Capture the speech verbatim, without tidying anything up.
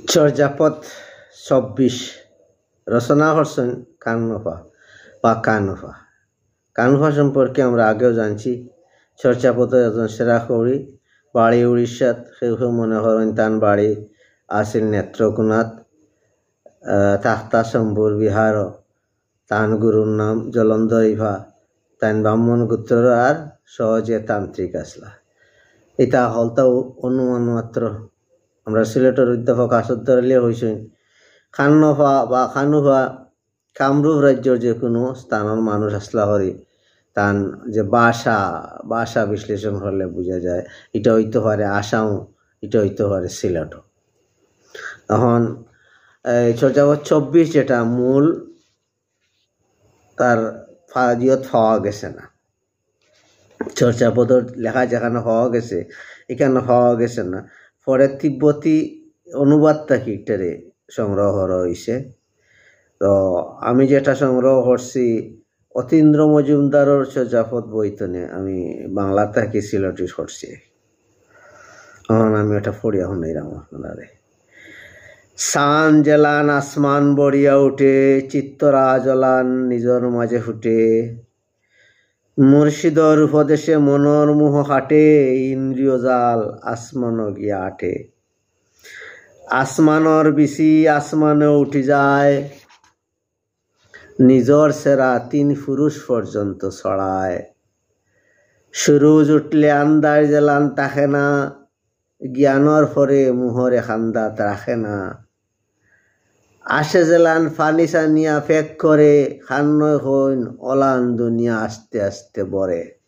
চর্যাপদ চব্বিশ রচনা করছেন কানুফা বা কানুফা। কানুফা সম্পর্কে আমরা আগেও জানছি, চর্যাপদর একজন সেরা কবি। বাড়ি উড়িষ্যাত, কেউ কেউ মনে করেন তান বাড়ি আছিল নেত্রকোনাত। আহ, থাকতা শম্ভুর বিহারও। তান গুরুর নাম জলন্ধর ইফা। তাইন ব্রাহ্মণ গোত্রর আর সহজে তান্ত্রিক আসলা। ইতা হকলতা অনুমান মাত্র। আমরা সিলেটর অধ্যাপক আছদ্দর আলীয়ে কইছইন, কানুফা বা কানুফা কামরূপ রাজ্যর যে কোনো স্থানর মানুষ আসলা করি। তান যে ভাষা, ভাষা বিশ্লেষণ করলে বুঝা যায়, ইটা অইতো পারে আসাম, ইটা অইতো পারে সিলেট। এখন এই চর্যাপদ চব্বিশ যেটা মূল, তার ফা-, ইয়ত পাওয়া গেছে না। চর্যাপদর লেখা যেখানো পাওয়া গেছে, ইখানো পাওয়া গেছে না। পরে তিব্বতী অনুবাদ থাকি ইটারে সংগ্রহ করা অইছে। তো আমি যেটা সংগ্রহ করছি অতীন্দ্র মজুমদারর চর্যাপদ বই তনে, আমি বাংলা থাকি সিলেটি করছি। এখন আমি ওটা পড়িয়া শুনাইলাম আপনারে। চান যেলান আসমান ভরিয়া উঠে, চিত্তরাজ অলান নিজর মাঝে ফুটে। মুর্শিদর উপদেশে মনর মোহ কাটে, ইন্দ্রিয় জাল আসমান গিয়া আটে। আসমানর বিচি আসমানে উঠি যায়, নিজর সেরা তিন পুরুষ পর্যন্ত ছড়ায়। সুরুজ উঠলে আন্দার যেলান থাকে না, জ্ঞানর পরে মোহরে খান্দাত রাখে না। আসে যেলান পানি ছানিয়া ফেক করে, খান্নয় হইন অলান দুনিয়া আস্তে আস্তে বরে।